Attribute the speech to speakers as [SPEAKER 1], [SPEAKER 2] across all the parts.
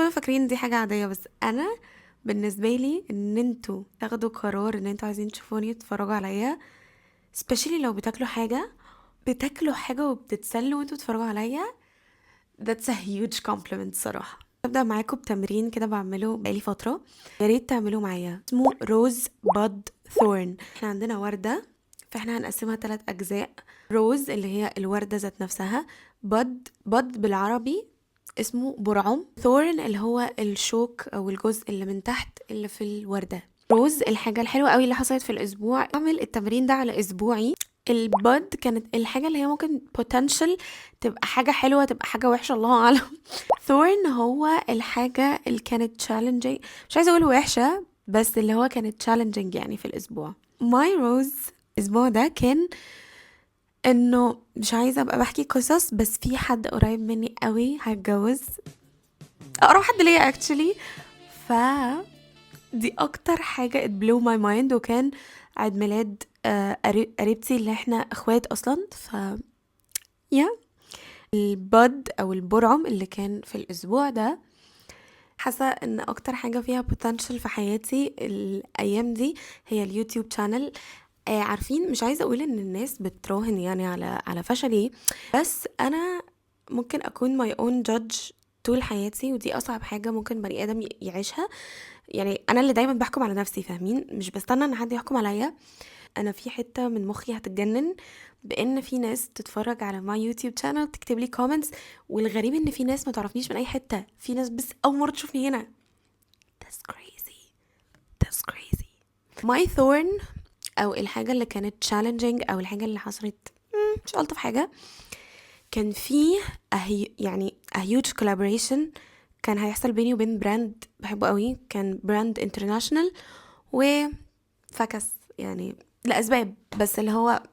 [SPEAKER 1] تكونوا فاكرين دي حاجة عاديه، بس انا بالنسبة لي ان انتوا تاخدوا قرار ان انتوا عايزين تشوفوني تتفرجوا عليا، especially لو بتاكلوا حاجه، بتاكلوا حاجة وبتتسلوا وانتوا بتتفرجوا عليا، that's a huge compliment صراحه. ابدا معاكم بتمرين كده بعمله بقالي فتره، يا ريت تعملوه معايا، اسمه rose bud thorn. احنا عندنا ورده، فاحنا هنقسمها 3 اجزاء. rose اللي هي الورده ذات نفسها، bud، bud بالعربي اسمه برعم، thorn اللي هو الشوك او الجزء اللي من تحت اللي في الورده. rose الحاجة الحلوة قوي اللي حصلت في الاسبوع، اعمل التمرين ده على اسبوعي. ال bud كانت الحاجة اللي هي ممكن potential تبقى حاجة حلوه، تبقى حاجة وحشه، الله اعلم. thorn هو الحاجة اللي كانت challenging، مش عايزه اقول وحشه، بس اللي هو كانت challenging يعني في الاسبوع. my rose الاسبوع ده كان انه مش عايزه ابقى بحكي قصص، بس في حد قريب مني قوي هيتجوز، اقرب حد ليا actually، ف دي اكتر حاجة it blew my mind. وكان عيد ميلاد قريبتي اللي احنا اخوات اصلا، ف yeah ال bud او البرعم اللي كان في الاسبوع ده، حاسه ان اكتر حاجة فيها potential في حياتي الايام دي هي ال YouTube channel. عارفين مش عايزه اقول ان الناس بتراهن يعني على فشلي، بس انا ممكن اكون my own judge طول حياتي، ودي اصعب حاجة ممكن بني ادم يعيشها. يعني انا اللي دايما بحكم على نفسي، فاهمين؟ مش بستنى ان حد يحكم عليا. انا في حتة من مخي هتتجنن بان في ناس تتفرج على my YouTube channel، تكتب لي comments، والغريب ان في ناس ما تعرفنيش من اي حته، في ناس بس اول مرة تشوفني هنا. that's crazy، that's crazy. my thorn او الحاجة اللي كانت challenging او الحاجة اللي حصلت مش الطف حاجه، كان في يعني a huge collaboration كان هيحصل بيني وبين brand بحبه قوي، كان brand international، وفكس يعني لأسباب، بس اللي هو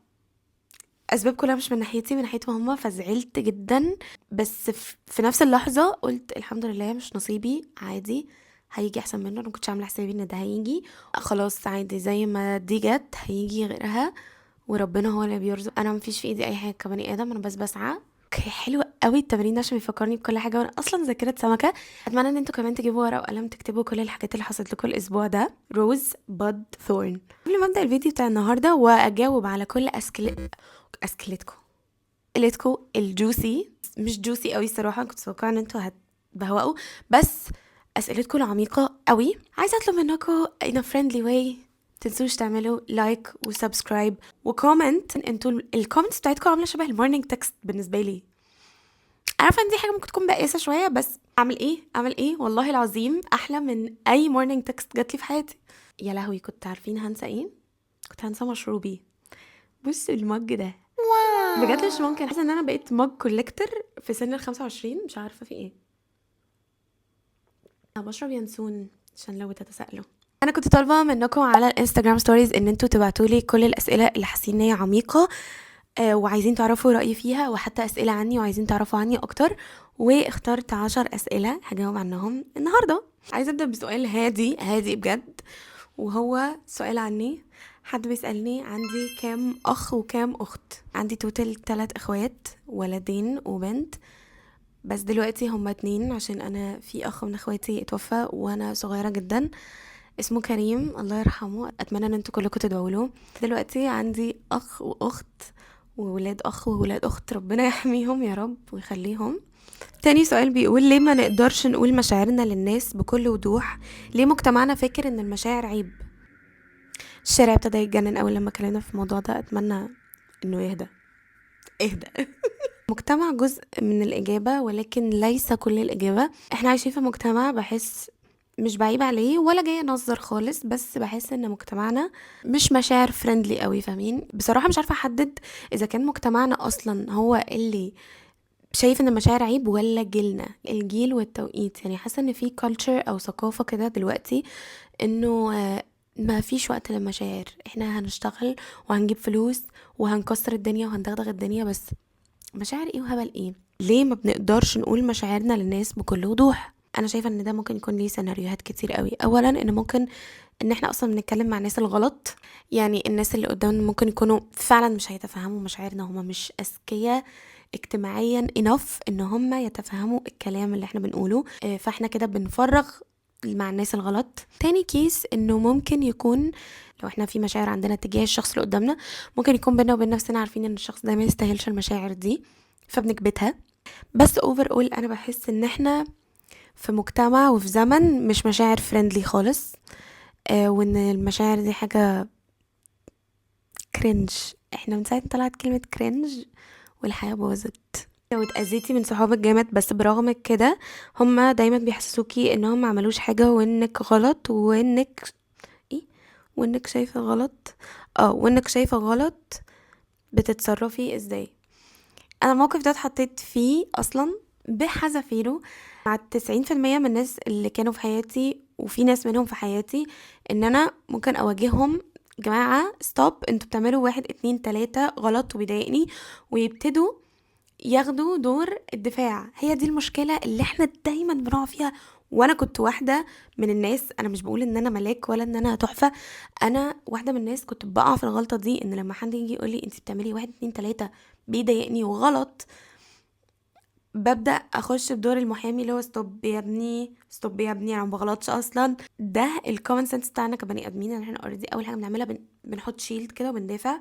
[SPEAKER 1] أسباب كلها مش من ناحيتي، من ناحيتهم هما، فزعلت جدا. بس في نفس اللحظة قلت الحمد لله مش نصيبي، عادي، هيجي احسن منه. انا مكنتش عامله حسابي ان ده هيجي، خلاص عادي، زي ما دي جت هيجي غيرها، وربنا هو اللي بيرزق. انا مفيش في ايدي اي حاجة كبني ادم، انا بس بسعى. okay، حلو قوي التمرين ده عشان بيفكرني بكل حاجه، وانا اصلا ذاكره سمكه. اتمنى ان انتوا كمان تجيبوا ورقة وقلم تكتبوا كل الحاجات اللي حصلت لكم الاسبوع ده. rose bud thorn. قبل ما ابدا الفيديو بتاع النهارده واجاوب على كل اسئلتكم ال juicy، مش juicy قوي الصراحه، كنت متوقعه ان انتوا هتبهوأوا، بس اسئلتكم العميقة قوي. عايزه اطلب منكم in a friendly way تنسوش تعملوا like و subscribe و comment. انتوا ال comments بتاعتكم عامله شبه ال morning text بالنسبة لي. عارفه ان دي حاجة ممكن تكون بائسه شويه، بس اعمل ايه؟ اعمل ايه؟ والله العظيم احلى من اي morning text جات لي في حياتي. يا لهوي، كنت عارفين هنسى ايه؟ كنت هنسى مشروبي. بصوا ال mug ده بجد مش ممكن، حاسه ان انا بقيت mug collector في سن ال 25، مش عارفه في ايه. انا بشرب ينسون عشان لو بتتساءلوا. انا كنت طالبه منكم على ال Instagram stories ان انتوا تبعتوا لي كل الاسئلة اللي حاسين ان هي عميقة وعايزين تعرفوا رايي فيها، وحتى اسئلة عني وعايزين تعرفوا عني اكتر، واخترت 10 اسئلة هجاوب عنهم النهارده. عايزه ابدا بسؤال هادي هادي بجد، وهو سؤال عني. حد بيسألني عندي كام أخ وكام أخت. عندي total 3 أخوات، ولدين وبنت، بس دلوقتي هما 2 عشان أنا في أخ من أخواتي اتوفى وأنا صغيرة جدا، اسمه كريم الله يرحمه، أتمنى أن انتوا كلكم تدعوا له. دلوقتي عندي أخ وأخت وولاد أخ وولاد أخت، ربنا يحميهم يا رب ويخليهم. تاني سؤال بيقول ليه ما نقدرش نقول مشاعرنا للناس بكل وضوح؟ ليه مجتمعنا فاكر ان المشاعر عيب؟ الشارع ابتدى يتجنن اول لما اتكلمنا في الموضوع ده، اتمنى انه يهدى. اهدى. مجتمع جزء من الإجابة ولكن ليس كل الإجابة. احنا عايشين في مجتمع بحس مش بعيب عليه ولا جاي انظر خالص، بس بحس ان مجتمعنا مش مشاعر friendly قوي، فاهمين؟ بصراحة مش عارفة احدد اذا كان مجتمعنا اصلا هو اللي شايف ان المشاعر عيب ولا جيلنا، الجيل والتوقيت. حاسة ان في culture او ثقافة كده دلوقتي انه ما فيش وقت للمشاعر، احنا هنشتغل وهنجيب فلوس وهنكسر الدنيا وهندغدغ الدنيا، بس مشاعر ايه وهبل ايه؟ ليه ما بنقدرش نقول مشاعرنا للناس بكل وضوح؟ انا شايفه ان ده ممكن يكون ليه سيناريوهات كتير قوي. اولا ان ممكن ان احنا اصلا بنتكلم مع الناس الغلط، يعني الناس اللي قدامنا ممكن يكونوا فعلا مش هيتفهموا مشاعرنا، هما مش اذكياء اجتماعيا enough ان هم يتفهموا الكلام اللي احنا بنقوله، فاحنا كده بنفرغ مع الناس الغلط. تاني case انه ممكن يكون لو احنا في مشاعر عندنا تجاه الشخص اللي قدامنا، ممكن يكون بينا وبين نفسنا عارفين ان الشخص ده ما يستاهلش المشاعر دي فبنكبتها. بس overall انا بحس ان احنا في مجتمع وفي زمن مش مشاعر friendly خالص، وان المشاعر دي حاجة cringe. احنا من ساعة ما طلعت كلمة cringe والحياة باظت. لو اتأذيتي من صحابك جامد بس برغم كده هما دايما بيحسسوكي انهم ما عملوش حاجة وانك غلط وانك ايه وانك شايفة غلط، وانك شايفة غلط، بتتصرفي ازاي؟ انا الموقف ده اتحطيت فيه اصلا بحذافيره مع 90% من الناس اللي كانوا في حياتي، وفي ناس منهم في حياتي ان انا ممكن اواجههم، جماعة stop، انتوا بتعملوا 1 2 3 غلط وبيضايقني، ويبتدوا ياخدوا دور الدفاع. هي دي المشكلة اللي احنا دايما بنقع فيها، وانا كنت واحدة من الناس، انا مش بقول ان انا ملاك ولا ان انا تحفة، انا واحدة من الناس كنت بقع في الغلطة دي، ان لما حد يجي يقولي انتي بتعملي 1 2 3 بيضايقني وغلط، ببدأ اخش بدور المحامي اللي هو stop يا ابني، stop يا ابني، انا ما بغلطش اصلا. ده ال common sense بتاعنا كبني ادمين، ان احنا already اول حاجة بنعملها بنحط shield كده وبندافع،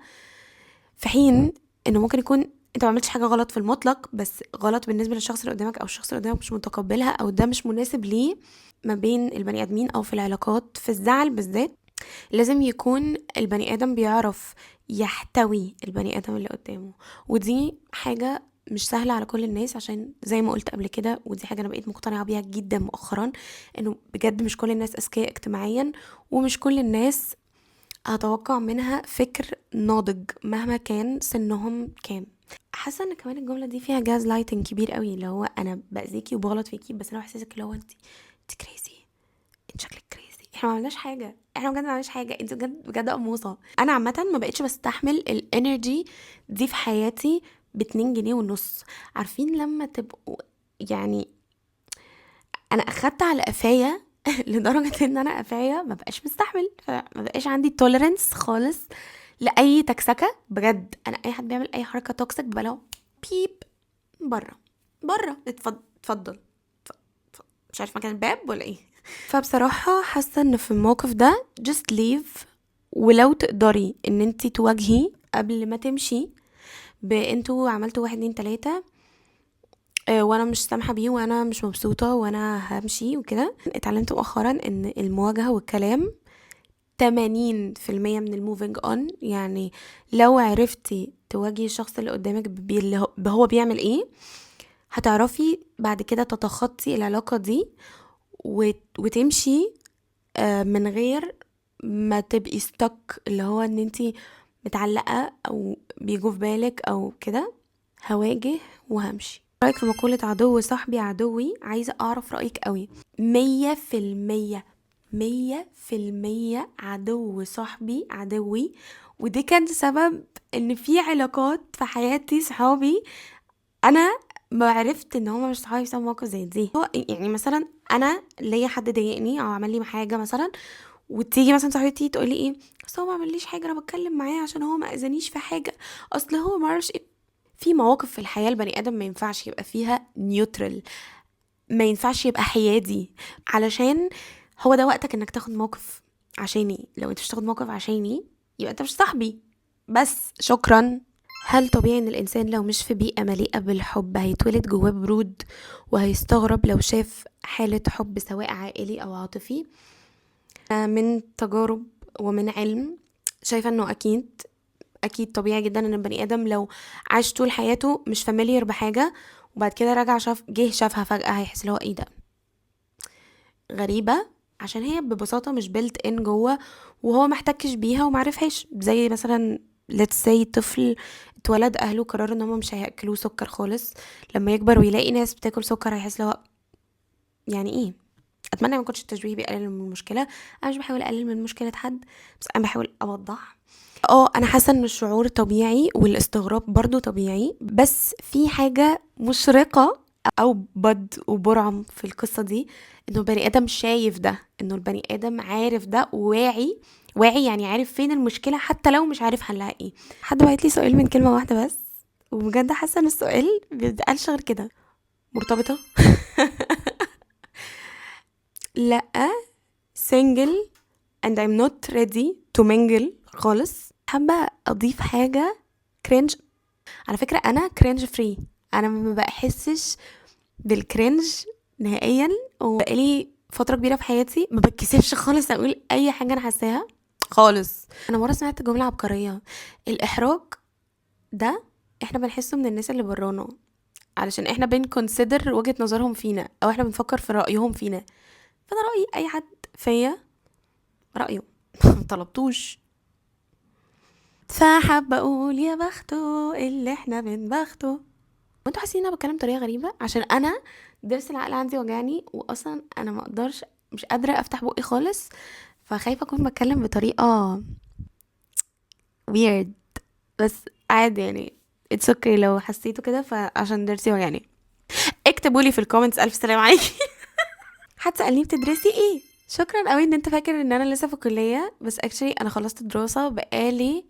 [SPEAKER 1] في حين انه ممكن يكون انت ما عملتش حاجة غلط في المطلق، بس غلط بالنسبة للشخص اللي قدامك، او الشخص اللي قدامك مش متقبلها، او ده مش مناسب ليه. ما بين البني ادمين او في العلاقات، في الزعل بالذات لازم يكون البني ادم بيعرف يحتوي البني ادم اللي قدامه، ودي حاجة مش سهلة على كل الناس، عشان زي ما قلت قبل كده، ودي حاجة أنا بقيت مقتنعة بيها جدا مؤخرا، إنه بجد مش كل الناس أذكياء اجتماعيا، ومش كل الناس هتوقع منها فكر ناضج مهما كان سنهم كام. حاسة إن كمان الجملة دي فيها gaslighting كبير قوي، اللي هو أنا بأذيكي وبغلط فيكي، بس أنا بحسسك اللي هو انت crazy، انت شكلك crazy، احنا ما عملناش حاجة، احنا بجد ما عملناش حاجة، انت بجد بجد قموصة. أنا عامة ما بقتش بستحمل ال energy دي في حياتي باتنين جنيه ونص. عارفين لما تبقوا يعني انا اخدت على قفايا لدرجة ان انا قفايا ما بقاش مستحمل، فما بقاش عندي tolerance خالص لاي تكسكة بجد. انا اي حد بيعمل اي حركة toxic ببقى له بيب بره بره، اتفضل اتفضل، مش عارفة مكان الباب ولا ايه. فبصراحة حاسة ان في الموقف ده just leave، ولو تقدري ان انتي تواجهي قبل ما تمشي بانتوا عملتوا 1 2 3، وانا مش سامحة بيه وانا مش مبسوطة وانا همشي وكده. اتعلمت مؤخرا ان المواجهة والكلام 80% من ال moving on، يعني لو عرفتي تواجهي الشخص اللي قدامك اللي هو بيعمل ايه، هتعرفي بعد كده تتخطي العلاقة دي وتمشي من غير ما تبقي stuck، اللي هو ان انتي متعلقة او بيجوا في بالك او كده. هواجه وهمشي. رأيك في مقولة عدو صاحبي عدوي؟ عايزة اعرف رأيك قوي. 100%، 100% عدو صاحبي عدوي، ودي كان سبب ان في علاقات في حياتي صحابي انا ما عرفت ان هما مش صحابي بسبب موقف زي دي. هو يعني مثلا انا ليا حد ضايقني او عمل لي حاجة مثلا، وتيجي مثلا صاحبتي تقولي ايه، اصل هو ما عمليش حاجة، انا بتكلم معاه عشان هو ما اذانيش في حاجة، اصل هو ما اعرفش ايه. في مواقف في الحياة البني ادم ما ينفعش يبقى فيها neutral، ما ينفعش يبقى حيادي، علشان هو ده وقتك انك تاخد موقف عشاني. لو انت مش تاخد موقف عشاني يبقى انت مش صاحبي، بس شكرا. هل طبيعي ان الانسان لو مش في بيئة مليئة بالحب هيتولد جواه برود وهيستغرب لو شاف حالة حب سواء عائلي او عاطفي؟ من تجارب ومن علم شايفة انه اكيد طبيعي جدا ان البني ادم لو عاش طول حياته مش familiar بحاجة وبعد كده رجع جه شافها فجأة هيحس اللي هو ايه ده، غريبة، عشان هي ببساطة مش built in جوه وهو ما احتكش بيها وما عرفهاش. زي مثلا let's say طفل اتولد اهله قرروا ان هم مش هياكلوه سكر خالص، لما يكبر ويلاقي ناس بتاكل سكر هيحس اللي هو يعني ايه. اتمنى ما يكونش التشبيه بيقلل من المشكلة، انا مش بحاول اقلل من مشكلة حد، بس انا بحاول اوضح. انا حاسه ان الشعور طبيعي والاستغراب برضو طبيعي، بس في حاجة مشرقة او بد وبرعم في القصة دي، انه البني ادم شايف ده، انه البني ادم عارف ده وواعي، واعي يعني عارف فين المشكلة حتى لو مش عارف حلها ايه. حد بعت لي سؤال من كلمة واحدة بس، وبجد حاسه ان السؤال بيتقالش غير كده. مرتبطة؟ لا، single and I'm not ready to mingle خالص. حابة اضيف حاجة cringe. على فكرة انا cringe free، انا ما بحسش بال cringe نهائيا، وبقالي فترة كبيرة في حياتي ما بتكسفش خالص اقول اي حاجة انا حاساها خالص. انا مرة سمعت جملة عبقرية، الاحراج ده احنا بنحسه من الناس اللي برانا علشان احنا بن consider وجهة نظرهم فينا، او احنا بنفكر في رأيهم فينا. فانا رأيي اي حد فيا رأيه ما طلبتوش. فحابة اقول يا بخته اللي احنا بنبخته. وانتوا حاسين ان انا بتكلم بطريقة غريبة عشان انا ضرس العقل عندي وجعني، واصلا انا ما اقدرش، مش قادرة افتح بقي خالص، فخايفه اكون بتكلم بطريقة weird، بس عادي يعني it's okay لو حسيتوا كده، فعشان ضرسي وجعني. اكتبوا لي في ال comments الف سلام عليكي. حد سالني بتدرسي ايه؟ شكرا قوي ان انت فاكر ان انا لسه في الكلية، بس actually انا خلصت دراسة بقالي،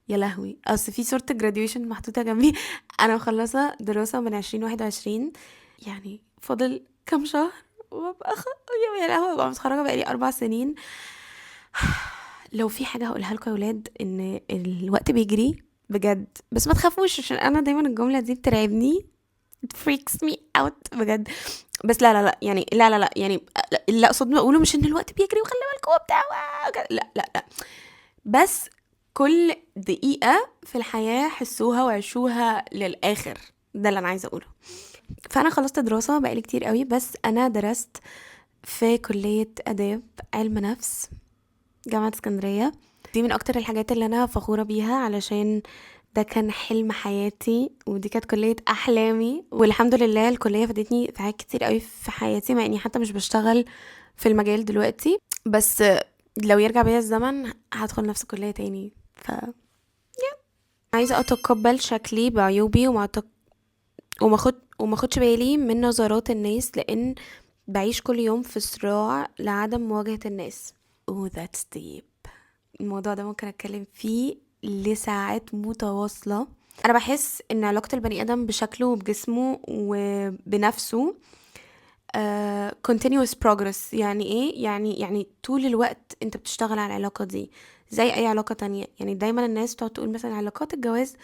[SPEAKER 1] يا لهوي، اصل في صوره graduation محطوطة جنبي. انا مخلصة دراسة من 2021، يعني فاضل كام شهر وابقى يا لهوي ابقى متخرجة بقالي 4 سنين. لو في حاجة هقولها لكم يا ولاد، ان الوقت بيجري بجد، بس ما تخافوش عشان انا دايما الجملة دي بترعبني، it freaks me out بجد. بس لا لا لا، يعني لا لا لا، يعني اللي اقصد اقوله مش ان الوقت بيجري وخلي بالكم وبتاع، لا لا لا، بس كل دقيقة في الحياة حسوها وعيشوها للآخر، ده اللي أنا عايزة أقوله. فأنا خلصت دراسة بقالي كتير قوي، بس أنا درست في كلية آداب علم نفس جامعة اسكندرية. دي من أكتر الحاجات اللي أنا فخورة بيها، علشان ده كان حلم حياتي ودي كانت كلية أحلامي، والحمد لله الكلية فادتني في حاجات كتير قوي في حياتي، مع إني حتى مش بشتغل في المجال دلوقتي، بس لو يرجع بيا الزمن هدخل نفس الكلية تاني. عايزة أتقبل شكلي بعيوبي وما اخدش بالي من نظرات الناس، لأن بعيش كل يوم في صراع لعدم مواجهة الناس. Oh that's deep. الموضوع ده ممكن أتكلم فيه لساعات متواصلة. أنا بحس إن علاقة البني آدم بشكله وبجسمه وبنفسه continuous progress. يعني إيه؟ يعني طول الوقت أنت بتشتغل على العلاقة دي زي أي علاقة تانية. يعني دايما الناس بتقعد تقول مثلا علاقات الجواز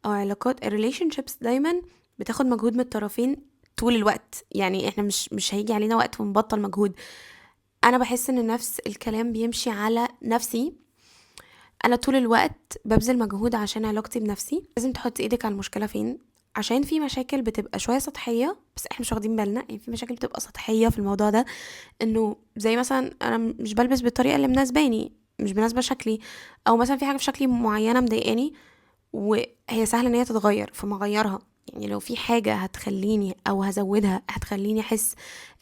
[SPEAKER 1] أو علاقات relationships دايما بتاخد مجهود من الطرفين طول الوقت، يعني احنا مش هيجي علينا وقت ونبطل مجهود. انا بحس ان نفس الكلام بيمشي على نفسي، انا طول الوقت ببذل مجهود عشان علاقتي بنفسي. لازم تحط ايدك على المشكلة فين، عشان في مشاكل بتبقى شوية سطحية بس احنا مش واخدين بالنا. يعني في مشاكل بتبقى سطحية في الموضوع ده، انه زي مثلا انا مش بلبس بالطريقة اللي مناسباني، مش مناسبة شكلي، او مثلا في حاجة في شكلي معينة مضايقاني وهي سهلة ان هي تتغير فما اغيرها. يعني لو في حاجة هتخليني او هزودها هتخليني احس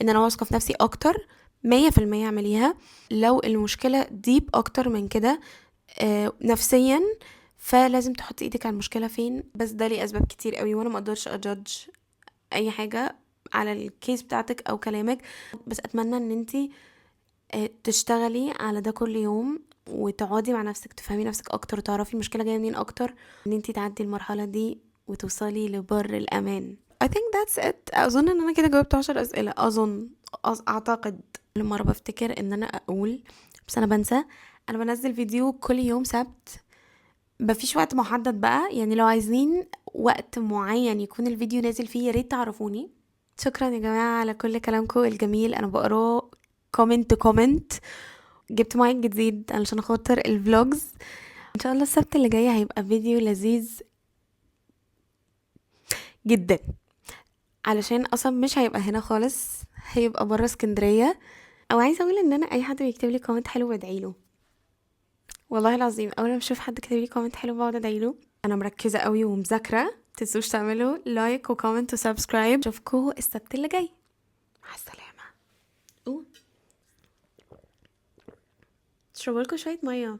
[SPEAKER 1] ان انا واثقة في نفسي اكتر 100% اعمليها. لو المشكلة deep اكتر من كده نفسيا، فلازم تحطي ايدك على المشكلة فين. بس ده ليه اسباب كتير قوي، وانا ما اقدرش ا judge اي حاجة على ال case بتاعتك او كلامك، بس اتمنى ان انتي تشتغلي على ده كل يوم وتقعدي مع نفسك تفهمي نفسك اكتر وتعرفي المشكلة جاية منين اكتر، ان انتي تعدي المرحلة دي وتوصلي لبر الامان. I think that's it. اظن ان انا كده جاوبت 10 اسئلة، اظن، اعتقد. كل مرة بفتكر ان انا اقول بس انا بنسى. انا بنزل فيديو كل يوم سبت، مفيش وقت محدد بقى، يعني لو عايزين وقت معين يكون الفيديو نازل فيه يا ريت تعرفوني. شكرا يا جماعة على كل كلامكم الجميل، انا بقراه comment comment. جبت مايك جديد علشان خاطر ال vlogs. ان شاء الله السبت اللي جاي هيبقى فيديو لذيذ جدا، علشان اصلا مش هيبقى هنا خالص، هيبقى برا اسكندرية. او عايزه اقول ان انا اي حد بيكتب لي comment حلو بدعي له، والله العظيم اول ما بشوف حد كتب لي comment حلو بقعد ادعي له. انا مركزه قوي ومذاكره، متنسوش تعملوا like و comment و subscribe. اشوفكم السبت اللي جاي، مع السلامة. اشربوا لكم شوية مية.